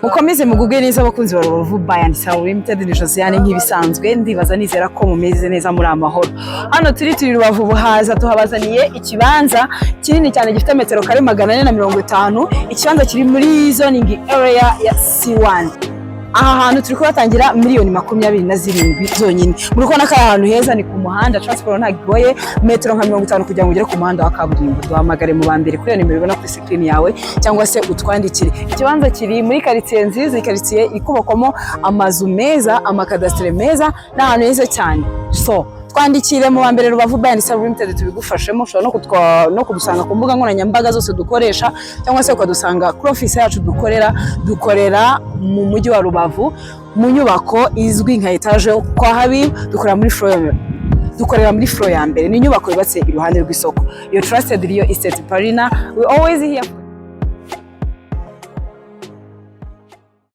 Mukomeze mugubwe neza, abakunzi ba Rubavu Buy and Sell Limited. Ni Josiane nk'ibisanzwe. Ndibaza, nizera ko mumeze neza, muri amahoro. Hano turi Rubavu Buhaza, tuhabazaniye ikibanza kinini cyane gifite metero kare 450. Ikibanza kiri muri zoning area ya C1. Aha hantu turi kuhatangira miliyoni 27 zonyine. Muri kubona ko ari ahantu heza, ni ku muhanda, transport ntabwo igoye, metero nka 50 kugira ngo ugere ku muhanda wa kaburimbo. Duhamagare mu ba mbere kuri iyo nimero ubona kuri screen yawe, cyangwa se utwandikire. Ikibanza kiri muri karitsiye nziza, iyi karitsiye iri kubakwamo amazu meza, amakadasitere meza, ni ahantu heza cyane. So twandikire mu wa mbere, Rubavu Buy and Sell Limited, tubigufashemo. Ushobora no kudusanga ku mbuga nkoranyambaga zose dukoresha, cyangwa se ukadusanga kuri ofisi yacu. Dukorera mu mujyi wa Rubavu, mu nyubako izwi nka etaje kwa Habib. Dukorera muri floor ya mbere, ni inyubako yubatse iruhande rw'isoko. Your trusted real estate partner, we always here for